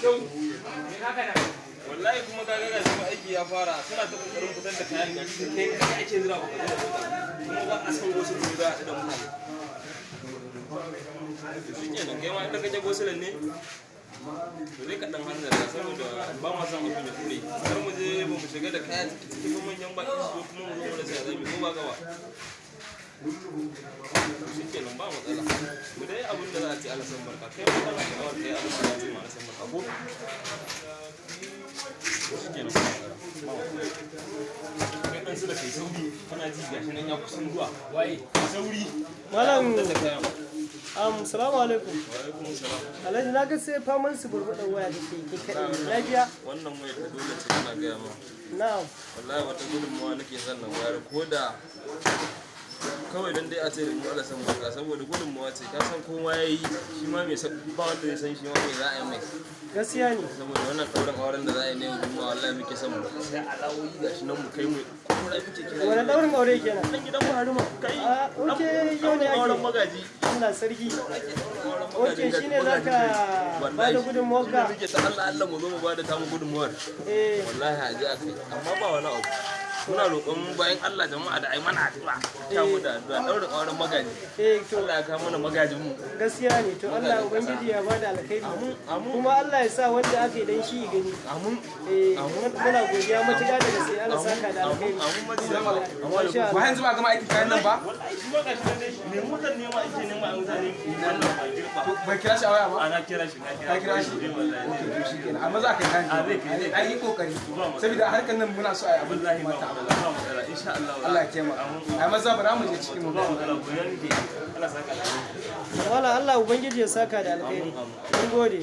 Kyau. Wallahi kuma ka ga gashi ma aiki ya fara, suna ta kokarin fitar da kayan, gashi kai kai ake jira baka zo da mota, kuma ba a san wasu ne za a haɗu da mutane. Shikenan, kai ma inda kake go-slow n ne, to zai kaɗan hanzarta saboda ba ma son abin ya kure. Kar mu je ba mu shiga da kaya ciki ciki ba, manyan baki su zo kuma mu zo mu rasa ya zamu, ko ba gaba. Shikenan, ba matsala. Mu dai abin da za a ce Allah san barka. Kai ma kana sha'awar kai abin da za a ce ma Allah san barka, ko? Shikenan, ba matsala. Ba matsala. Kai dan su da kai sauri, kana ji gashi nan ya kusan zuwa. Waye? Sauri. Malam, Fitar da kayan. Salamu alaikum. Wa alaikum salam. Alhaji, na ga sai faman su burbuɗin waya da ke ke kaɗai. Lafiya? Wannan wayar ta dole ce, ina gaya ma. Na'am. Wallahi wata gudunmawa nake son na bayar, ko da kawai dan dai a ce da mu Allah san barka, saboda gudunmawa ce. Ka san kowa yayi shi ma mai ba wanda zai san shi ma mai za a yi mai. Gaskiya ne. Saboda wannan ɗaurin auren da za a yi ne juma'a, wallahi muke son mu sai alawoyi, gashi nan mu kai mu kuma muke kira. Wani ɗaurin aure kenan? Dan gidan Buhari ma kai. Ah, okay, yau ne ake. Auren magaji. Allah sarki. Auren Okay, magaji. shine zaka ba da gudunmawarka? Shine muke ta Allah Allah mu zo mu bada tamu gudunmawar. Wallahi a je a kai, amma ba wani abu. Muna roƙon bayan Allah, jama'a, da ai mana addu'a ta mu da addu'a, ɗaurin auren magaji. Eh, to. Allah ya kawo mana magajin mu. Gaskiya ne. To, Allah Ubangiji ya bada alkhairi. Amin. Kuma Allah ya sa wanda aka yi dan shi ya gani. Amin. Eh, muna godiya matuƙa da gaske. Allah saka da alkhairi. Amin, maji. Masha Ba Allah. yanzu ba gama aikin kayan nan ba? Wallahi shi ma gashi nan dai me motar nema ake nema a mutane wannan ba girba. To, bai kira shi a waya ba? Ana kira shi, na kira. Ka kira shi? Eh, wallahi. Okay, to shi kenan. Amma za ka kai kayan. A, zai kai, zai kai. Ai yi kokari. Saboda harkar nan muna so a yi abin da ya Wallahi ba kamata. matsala, ba matsala, insha Allah. Allah ya taimaka. Ai maza ba mu je cikin mu. Ba matsala, godiya nake. Allah saka alheri. Wala Allah Ubangiji ya saka da alkhairi. Mun gode.